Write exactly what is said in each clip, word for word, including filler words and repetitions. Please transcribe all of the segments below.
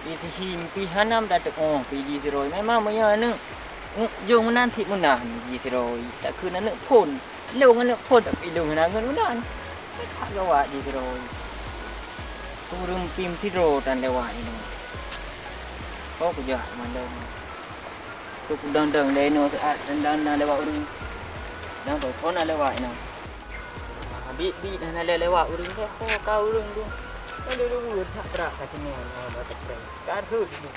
Di Sihim pih hana meutateupeue pih di sidroe. Memang meunyoe aneuk, aneuk jong meunan cit meunah di sidroe. Takheun aneuk phon. Lôn aneuk phon tapi lôn hana ngon meunan. That gawat di sidroe. Ureueng pih sidroe tan lewat nyoe. Oh, kujak mandum. Keu kudang-dang lé inoe saát dang-dang lewat ureueng. Dang toh phon na lewat inoe. Ah, bit-bit hana lé lewat ureueng teuh, ho ka ureueng tu. Lalu luwue that brat ka singoh nyoe bak teupeu. Ka rhot luwue.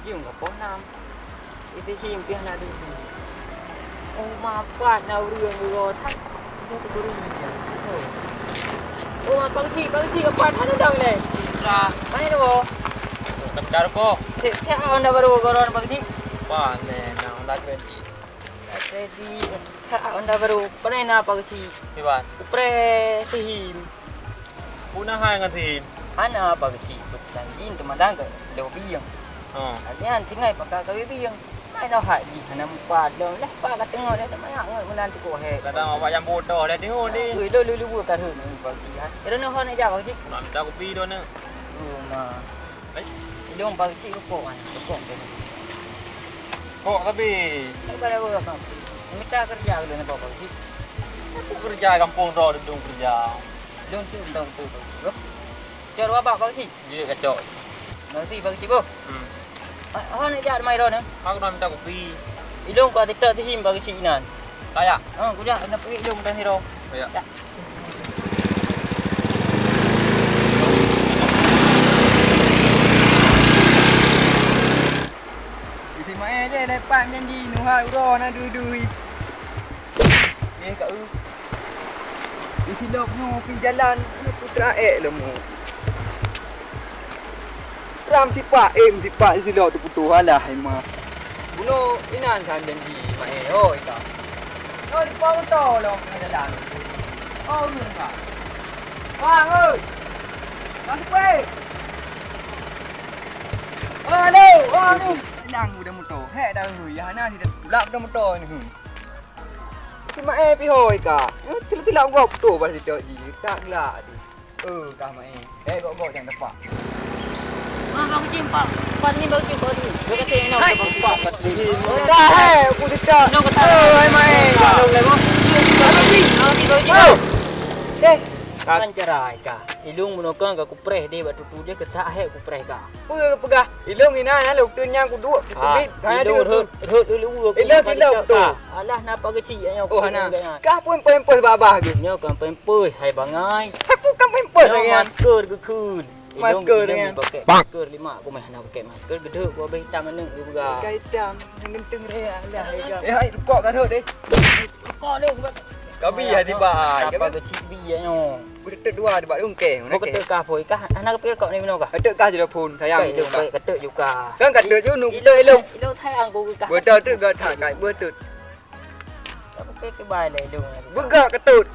Jeuem ka poh nam. Isi him pih na duek. Oh, mapat na ureueng geuh that. Dia teuguri. Oh, ma pageuchik, pageuchik apat hana dong lé. Lah. Mana tu? Bentar kok. Cek, cek Honda baru goron pageuchik. Wah, ni na Honda twenty. Honda twenty. Cek Honda baru. Mana na pageuchik? Iban. Upre sihim. Puna hai ngon sihim. Hana apa keuchik peuteulanggi teuma dang ka lheueh bieng. Oh. Lagèe nyan tinggai pakai kawé bieng. Hai noh hat jih hana mupat lom. Lah pa ka teungoh dah teuma nyak ngon meunan tukoh he. Kadang awak nyang bodoh dah tengok ni. Ui, lo lulu ka rhot ni pagi ha. Ira noh hana jak keuchik. Nak minta kopi dah nak. Oh, ma. Eh? Ilong pagi cik rukok kan. Rukok tu. Kok tapi. Bukan apa apa. Minta kerja ke dalam apa keuchik? Aku kerja kampung tu, duduk kerja. Lôn tu undang tu, Pak Cik, boh. Cok dua bak, Pak Cik. Jeuet kacok. Makasih, Pak Cik, boh. Hmm. Ah, oh, nak jak mai ron, eh? Aku nak minta kopi. Ilong kau tetap sihim, Pak Cik, nan. Kaya. Ha, kujak, nak pergi ilong dan hiro. Kaya. Tak. Isi mai je lepat janji, nuhat uroe na dui-dui. Eh, Kak, eh. Di silop nyoe pih jalan, nyoe putra ék lom. Ram sipak, eh, sipak di silop teuputoh, alah, Ima. Bunoe inan san janji, Ima, eh, oh, Ika. Oh, sipak moto lom tengah jalan. Oh, ureueng ka. Bang, oi. Bang Supri. Oh, halo. Oh, ni. Hilang udah moto. Hek dah, hui. Ya, hana sida tulak udah moto ni, hui. Cuma eh pihoi ka. Eh, tilak-tilak gop tu bak situ ji. Tak gelak tu. Eh, ka mai. Eh, gop-gop jangan tepak. Ah, Bang Cim, Pak. Pak ni Bang Cim, Pak ni. Dia kata yang nak Bang Cim, Pak ni. Dah, eh, aku dekat. Nak kata. Eh, mai, mai. Bang Cim. Bang Cim, Bang Cim. Oh. Eh, kan cerai ka. Ilung meunokong ka kupreh deh bak tutu dia ketak hek kupreh ka. Peue peugah? Ilong inan, lalu tu nyang kuduek, kutubit. Ah, hana ilong dulu. Rhot, rhot dulu, aku ilong tak silap tu. Alah, napa keuchik nyoe? Oh, hana. Kah pun pempes babah ke? Nyoe kan pempes, hai bangai. Aku kan pempes lagi. Masker geukheun. Ilong, masker ilong kan. Dipakai masker lima, aku mah hana pakai masker, gedek gua habis hitam aneuk gua peugah. Ka hitam, yang gentung raya lah. Eh, hai, rukok ka rhot deh. Rukok deh, sebab kabi hati bai. Napa keuchik bi nyoe? Beuteutek dua di bak lungkeh, mana keh? Kau kata kah, Boy? Kah, hana keupiôh kau ni bunoe kah? Keuteuk kah jeuet phon, sayang. Baik, baik, keuteuk juga. Kan keuteuk je, nu keuteuk ilong. Ilong sayang kau kah? Beuteutek gak that, kai beuteutek. Kau keupiôh ke bai lah ilong. Beugak keuteuk.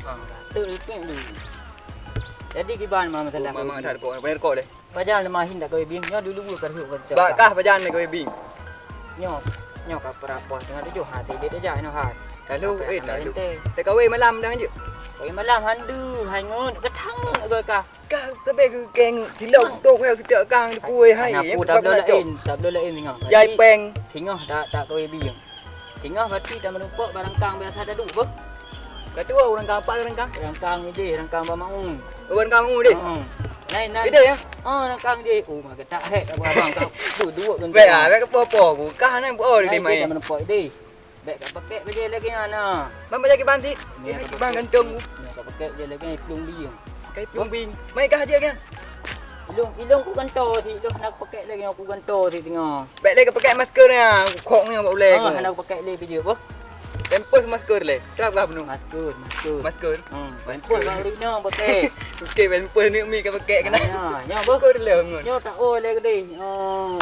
Ah, keuteuk lipek dulu. Jadi kiban mama salah. Mama salah kau, bayar kau deh. Pajan lemah hin tak kawé bing, nyoe dulu ka rhot ka. Bak kah pajan kawé bing. Nyoe, nyoe ka perapoh teungoh tujoh ha, teuh dia tajak inoe ha. Lalu, eh, lalu. Teukawé malam dang jeuet. Kawé malam handu, hai ngon, keutang ngon kah. Kah tebe keu keng, tilok tok ngon setiap kang dikué hai. Anak pu tablo lain, tablo lain singoh. Jai peng. Singoh tak, tak kawé bing. Singoh berarti tameureumpok barangkang biasa taduek beuh. Ka tuwoe ureueng kang apa ureueng kang? Ureueng kang ideh, ureueng kang Bamaun. Oh, ureueng kang Bamaun ideh? Heeh. Nai, nai. Ideh, ya? Oh, ureueng kang ideh. Oh, maka tak hek abang-abang kau. Tu duek kan. Baik ah, baik kepo-po ku. Kah nai buat ideh mai. Tameureumpok ideh. Baik ka pakai baju lagi ana. Mam baju kiban sit. Kiban gantung. Ni ka pakai je lagi plueng bing. Kai plueng bing. Mai kah aja kan? Ilong, ilong ku ganto sit, ilong nak pakai lagi aku ganto sit tengah. Bèk lé ka pakai masker nya, kok nya bak ulèe. Ah, hana pakai lé baju apa? Pampers masker lé. Trap kah bunoe? Masker, masker. Masker. Hmm, pampers bang Rina pakai. Okey, pampers ni mi ka pakai kena. Ya, ya, apa? Masker lé ngon. Nyo tak oh lé gede. Oh.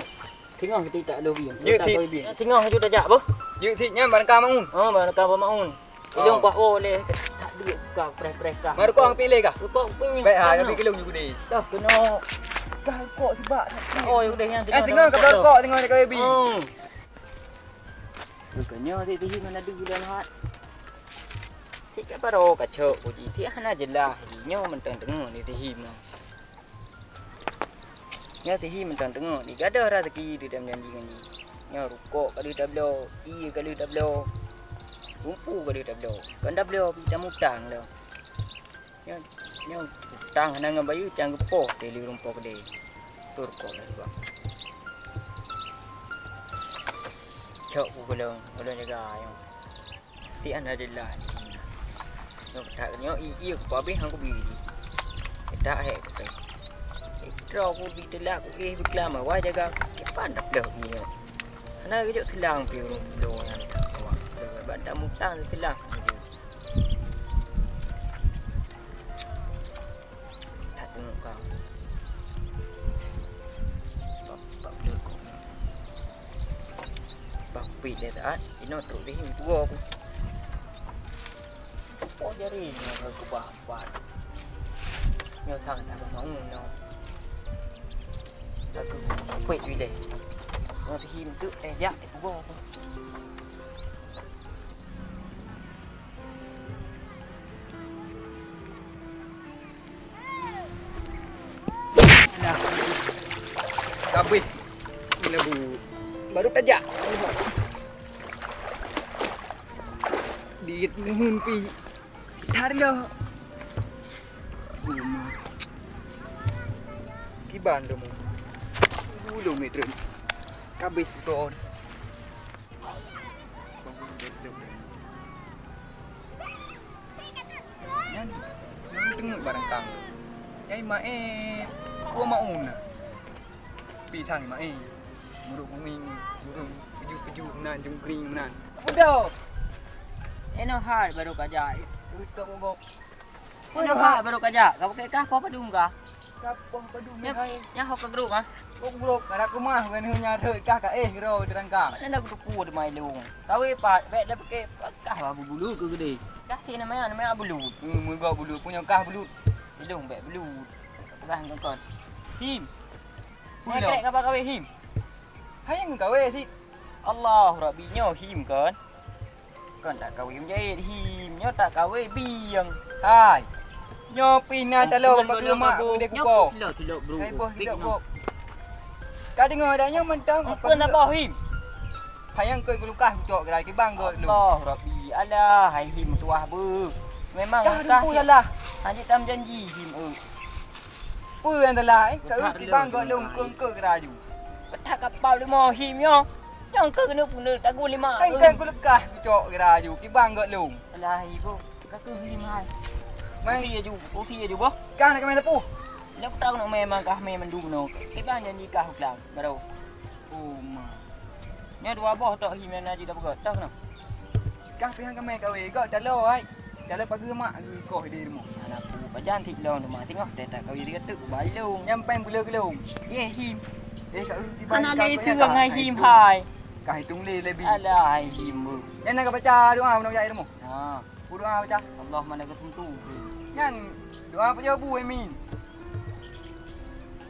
Tengah kita tak ada biang. Jeuet sit. Tengah tu tajak apa? Jeuet sit nyan barang ka maun. Oh, barang ka maun. Ilong kuah oh lé. Tak duit ka preh-preh ka. Marukok ang pilih kah? Rukok pilih. Baik ha, tapi kelung juga deh. Dah kena. Dah rukok sibak. Oh, ya udah yang tengah. Eh, tengah ka rukok tengah dekat baby. Hmm. Rupanya dia tinggi mana dulu dah hat. Cit ka baroe kacok ku jih, cit hana jeulaih jih, nyoe mantong teungoh di si Him nyoe. Nyoe si Him mantong teungoh di gadoh raseuki di dalam janji ngon jih. Nyoe rukok ka deuh tabloe, ie ka deuh tabloe, rumpu ka deuh tabloe, kon tabloe pih tamutang lom. Nyoe, nyoe utang hana ngon bayeue, can geupoh teuh lé ureueng po keudè. Tur rukok laju bang. Cok ku golom, golom jaga nyoe. Tian adalah nyoe, tak nyoe, i, iya ku pabeh hang ku biri. Tak hek ku peh. Droe ku di teulak ku eh beuklam, wah jaga kipan dah ploh nyoe. Hana geujok seulang pih ureueng pulo nyan. Wah, bak tamutang seulang. That teungoh ka. Bak, bak beudôh kong. Bak pih lé saat, inoe trok lé, tuwo ku. Oh, jari nyoe keubah pat. Nyoe sang tak mau nyoe. Aku kuat bilai. Nyoe si Him tu, eh, jak, tuwo ku. Nah, kabeh. Bila bu, baru tajak. Digit muhun pi. Tar lo. Kiban dong. Bulu meter. Kabeh ton. Nyan, nyan teungeut barang tang. Nyai maén, peue maén na? Pisang maén. Muruk kuning, muruk peju-peju meunan, jungkring meunan. Udah. Enoh hai baru kajak. Urut tok mogok. Enoh hai baru kajak. Kau pakai kah, kau padum kah? Kapoh padum Nyan, hai. Nyan ho ka grup ah. Kok grup, kada kumah, bukan hanya ada kah ka eh, gero terangka. Mana nak kutuku di mai lung. Kawe pat, bek dah pakai kah lah bulu ke gede. Kah si namanya, namanya bulu. Hmm, mega bulu, punya kah bulu. Ilung bek bulu. Pegang kengkon. Him. Pulang. Naik kerek kapal kawe Him. Hai yang kawe si. Allah Rabbi nyoe Him kan. Kon tak kawe menjahit Him, nyoe tak kawe bieng. Hai. Nyoe pih na talo bak mak udah kuko. Tilok, tilok, bro. Hai boh, tilok boh. Ka dengar dah nyoe mentang. Ampun tak boh Him. Hayang kau gulukah kucok gerai kibang kau lu. Allah Rabbi, alah hai Him tuah beuh. Memang kah salah. Hanya tam janji Him eh. Peue nyang salah eh? Ka kibang gok lông keu-keu geuraju. Peutak kapal leumo Him nyoe. Nyang keu keuneuk peuneuk tagu lima. Kan kan kuleukah kucok geuraju kibang gok lông. Alah ibu, ka keu Him hai. Mai. Kopi aju, kopi aju boh. Kah nak kemai tepuh. Nak tahu nak mai mangkah mai mandum no. Kibang janji kah ulang baru. Oh ma. Nyoe dua boh tok hi meunan jih dah peugah, toh keunoe. Kah pih han kamé kawé, gok calo ai. Calo pageue mak geukoh di rumoh. Anak ku pajan sit lôn rumoh, teungoh teuh that kawé di ateueh balong. Nyang péng buleue geulong. Yeh him. Eh, kat ureueng tiba. Hana lé seuang ngai him hai. Kah hitung lé lebi. Alah hai him. Nyan na ka baca doa meunang jak di rumoh. Ha. Doa baca. Allahumma laka sumtu. Nyan doa apa jawab bu Emin?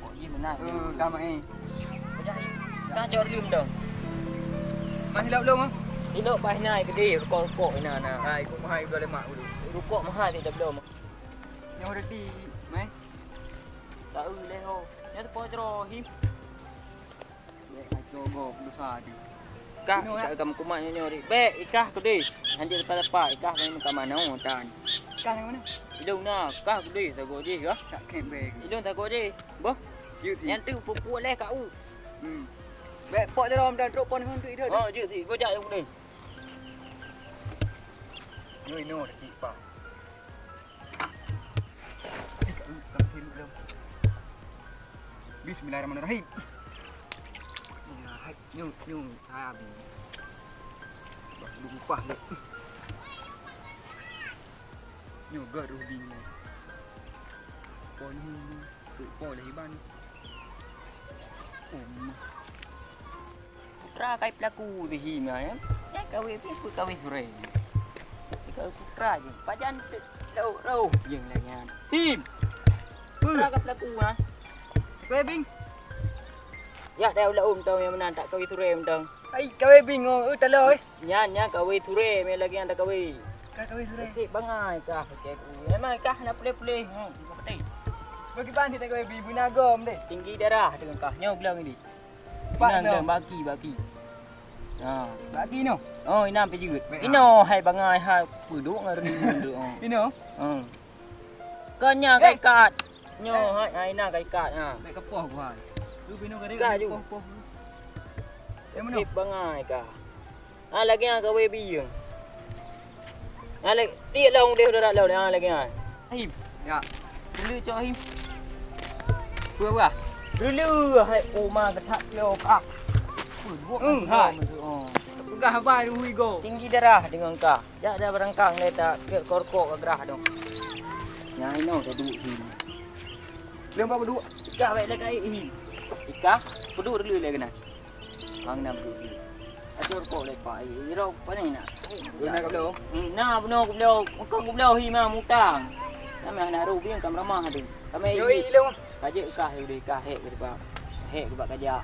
Kok jih beuna. Eh, ka mai. Ka jawab lom dong. Mah hilap lom ah. Ilok bah nai gede rukok-rukok ina na. Hai, kok mahai udah lemak dulu. Rukok mahai di belum. Nyoh reti, mai. Tak eu leh ho. Nyoh tepo jero hi. Bèk kacau gob dosa jih. Kah, ikah ka meukumat nyoe nyoe ri. Bèk, ikah keudeh. Hanjeuet leupah-leupah, ikah ka meukamanoe tan. Ikah nyang mana? Ilong na, kah keudeh sagoe jih kah? Tak kèk bèk. Ilong sagoe jih. Boh. Jeuet sih. Nyan tu pupuk leh ka u. Hmm. Bèk pok jaroe dan trok pon ngon tu idot. Oh, jeuet sih. Go jak ilong keudeh. Nyoe inoe dah cik pah. Bismillahirrahmanirrahim. Ya, hai, nyu, nyu, hai, abi. Bak lu upah lu. Nyu, gak ruh bingung. Po nyu, tu po leh iban. Oh, mah. Putra kai pelaku di hima ya. Ya kawé pih pun kawé suré. Kawé putra je. Pajan tu rauh rauh je lah nyan. Him. Putra kai pelaku ah. Kawé bing. Ya dah ulah um tau yang menang tak kawé suré mentang. Ai kawé bing oh, eh, talo eh. Nyan nyan kawé suré me lagi yang tak kawé. Ka kawin sudah. Betik bangai kah pakai ku. Memang kah nak pulih-pulih. Hmm, betik. Bagi bansit nak kawin bi beuna gom deh. Tinggi darah dengan kah. Nyoe geulong ni. Pak Inang no. Geulong baki, baki. Ha. Baki no. Oh, inang pi jeuet. Baik, ha. Ino hai bangai hai peuduek ngon reudi ngon duek. Ino. Hmm. Kau nya Eh. Kai kat. Nyoe hai, hai na ka ikat ha. Bèk keupoh ku hai. Tu binoe gadeng Ikat ju. Poh-poh. Eh, meunoe. Sip bangai ka. Ha, lagèe nyan ka wei biyeng. Ha, lagèe tiek lông deh udah lông ha lagèe nyan. Him. Ya. Dulu cok him. Peue bah? Dulu hai uma keutak lông ah. Peue buat Hmm, hai. Peugah haba hui go. Tinggi darah dengan ka. Jak dah barangkang lé ta keu korkok ka grah dong. Nyang inoe ta duek hi. Lôn bak peuduek. Ikah bèk lé ka ék hi. Ikah peuduek dulu lé keunan. Bang na peuduek dulu. Atur kok lé pak. Eh, irok pane nak. Guna ka bloe. Hmm, na bunoe ku bloe. Engkau ku bloe hi ma mutang. Nama hana ru biang kam ramah tu. Kami Yo, hi. Ilong. Ka jeuet kah hi deh kah hek ke bak. Hek ke bak kajak.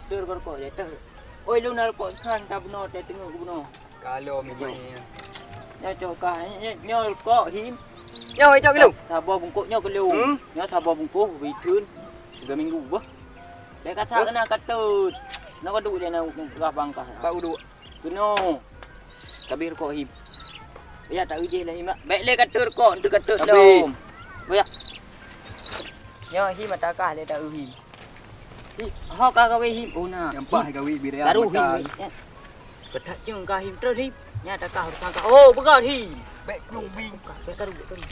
Tur korkok je. Tur. Oi, lôn na rukok khan ka bunoe teuh teungoh bunoe. Ka lom ibu ni. Nyoe cok ka, nyoe, nyoe rukok him. Nyoe cok keu lôn. Saboh bungkôh nyoe keu lôn. Hmm? Nyoe saboh bungkôh bri theun tiga minggu beuh. Bèk ka sa Beuh. Keunan ka teut. Nyoe ka duek lé na rah bangkah. Bak uduk. Keunoe. Ka bri rukok him. Ya tak ujih lah him. Bèk lé ka teut rukok, enteuk ka teut Habis. Lom. Beuh. Nyoe him ata kah lé tak ujih. Hi, ho ka kawé him. Oh, na. Nyang pah kawé bi raya Taruh him. Mata. Ya. Keutak cung ka him terus him. Nya takah urusan ka. Oh, beugöt him. Bèk krueng bi. Bèk karu, bèk karu.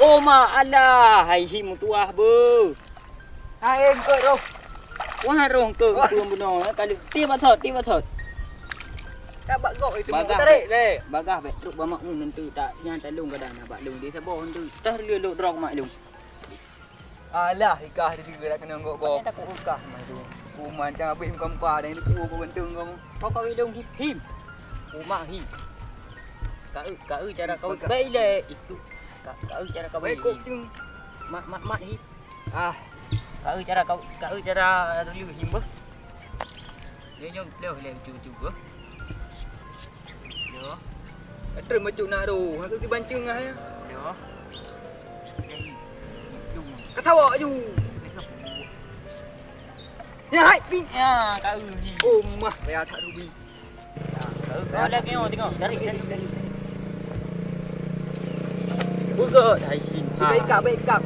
Oh, ma Allah, hai him tuah beuh. Hai, engkot roh. Wah, roh engkot Wah. Peue bunoe, ya, kali. Ti bathot, ti bathot. Tak bak gok itu. Bagah, tarik lé. Bagah bèk trok ba mak lôn nanti tak nyan talong kadang na bak lôn di saboh nanti. Tah lé lok drok mak lôn. Alah, ikah di tiga dak kena gok-gok. Takut ikah mah tu. Kuman cang habis muka-muka dan itu kubu genteng kamu. Kau kawin dong him. Him. Umak him. Kau, kau cara kau Baka- baik le itu. Kau, kau cara kau Baik kok cing. Mat, mat, mat him. Ah. Kau cara kau, kau cara dulu him beuh. Dia nyom pleh le cucu beuh. Yo. Terus macam nak tu. Aku pergi bancung lah ya. Yo. Ka sawa ju. Ya, hai, pi. Ya, kau ni. Oh, mah, ya tak rubi. Kau lagi oh tengok. Dari, dari, dari. Buka dah isin. Baik kak, baik kak.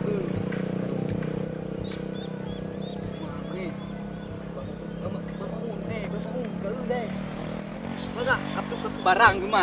Ni. Bangun, ni, bangun, kau deh. Mana? Apa kau barang cuma?